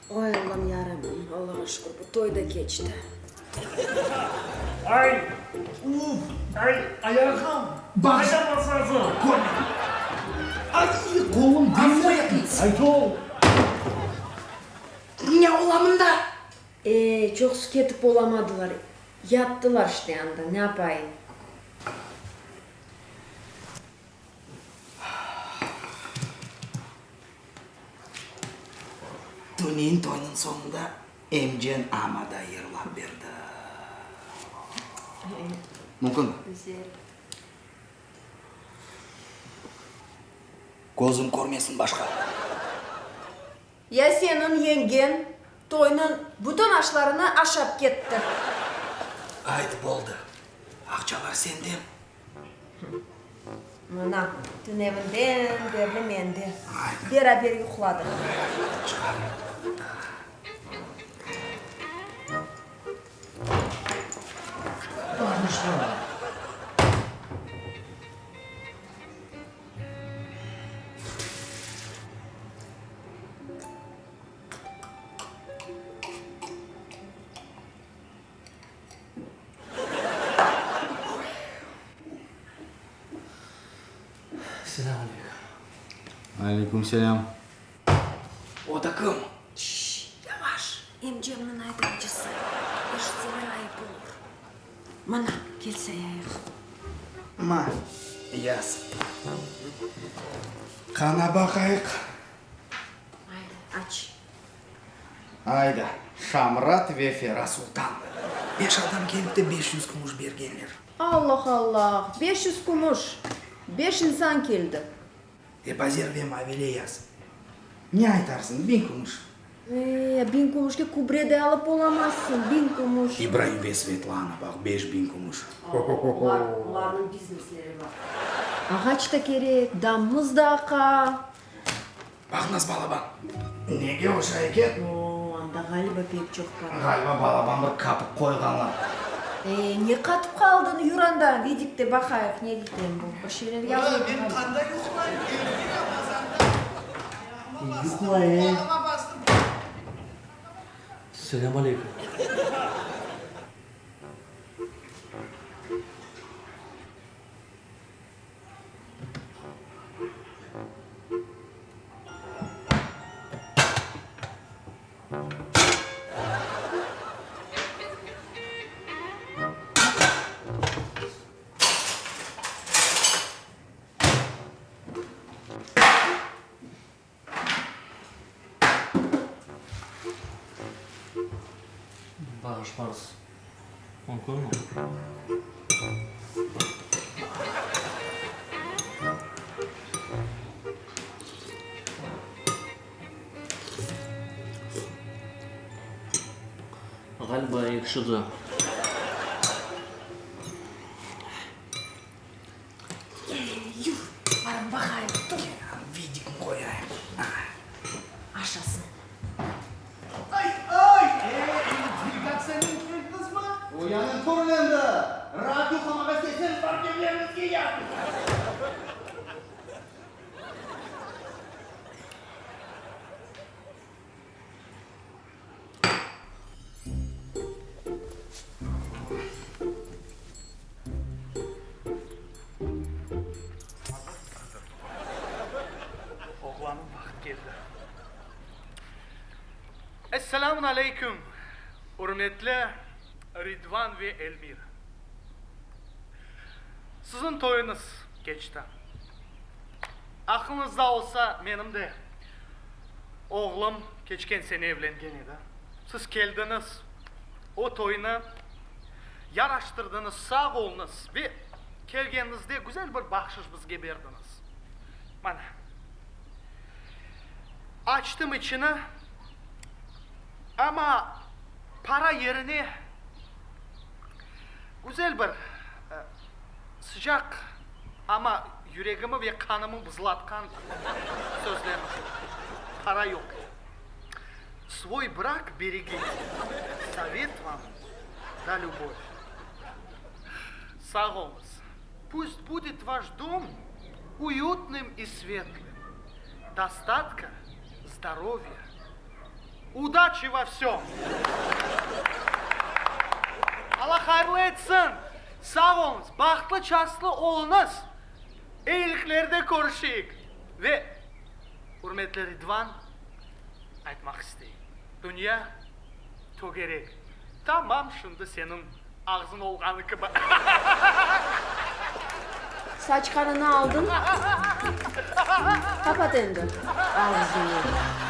Oy, Allam yarabbim, Allağa şükür, bu toy da keçti. Ay, uf, ay, ayağım, qayda basasıñ? Körmedim. Ay, qolum demir. Aytol. Ne ola mında? E, çoqusı ketip olamadılar, yattılar işte anda, ne yapayım. Tünevin toynıñ soñunda emceñ ama da yırlap berdi. Mümkünmi? Güzel. Közüm körmesin başqa. Ya seniñ yeñgeñ toynıñ bütün aşlarını aşap ketti. Aydı, boldı. Aqçalar sende. Mına, tünevinden berli mende. Beraber yuqladıq. Çıqar. Bağışla. Selâm aleyküm. Aleyküm selâm. O da kim? Şşş, yavaş, emcemniñ aydavcısı. Eşitseler ayıp olur. Mına, kel sayayıq. Ma, yaz. Qana baqayıq. Aydı, aç. Ayda, Şamrat ve Fera Sultan. Beş adam kelip de 500 kümüş bergenler. Allah, Allah, 500 kümüş! Beş insan keldi. Ebazer ve Mavile yaz. Ne aytarsıñ, biñ kümüş? E, biñ kümüşke kübre de alıp olamazsıñ, biñ kümüş. İbraim ve Svetlana, baq, 5000 kümüş. Olar, olarnıñ biznesleri bar. Ağaç da kerek, damımız da aqa. Baq, nasıl balaban. Nege oşay eken? O, anda ğaliba pek çoq para. Ğaliba balaban bir kapik qoyğanlar. E, ne qatıp qaldıñ, yür anda, vidikte baqayıq, ne eken bu, bir şeyler yazılğan. Men qanda yuqlayım, evde Ramazanda ayağıma bastım, Yuqla, e. qulağıma bastım. Selâm aleyküm. Bağışlarız. Mümkünmi? Ğaliba ekşidi. Yur, barıp baqayıq, tur. Vidikni qoyayım. Aşasın. Ay, ay! E, endi delegatsiyanen keldiñizmi? Uyanıñ, turın endi! Raat yuqlamağa isteyseñiz, barıp evleriñizge yatıñ! Oğlanım, vaqıt keldi. Esselamun aleyküm, ürmetli Ridvan ve Elmira. Siziñ toyuñız keçti. Aqlıñızda olsa, menim de oğlum keçken sene evlengen edi. Siz keldiñiz, o toynı yaraştırdıñız, sağ oluñız ve kelgeniñizde güzel bir bahşış bizge berdiñiz. Mana, açtım içini, amma para yerine güzel bir sıcaq, amma yüregimi ve qanımı buzlatqan sözlerni kördim. Para yoq. Svoy brak beregite, sovet vam da lübov. Sağ oluñız. Pust budet vaş dom uyutnım i svetlım. Dostatka, zdorovya, udaçi vo vsem! Alla hayırlı etsin! Sağ oluñız, bahtlı-çastlı oluñız! Eyiliklerde körüşeyik! Ve, ürmetli Ridvan, aytmaq isteyim, dünya tögerek, tamam şimdi seniñ ağzıñ olğanı kibi. Saçqanını aldıñ, qapat endi ağzıñnı.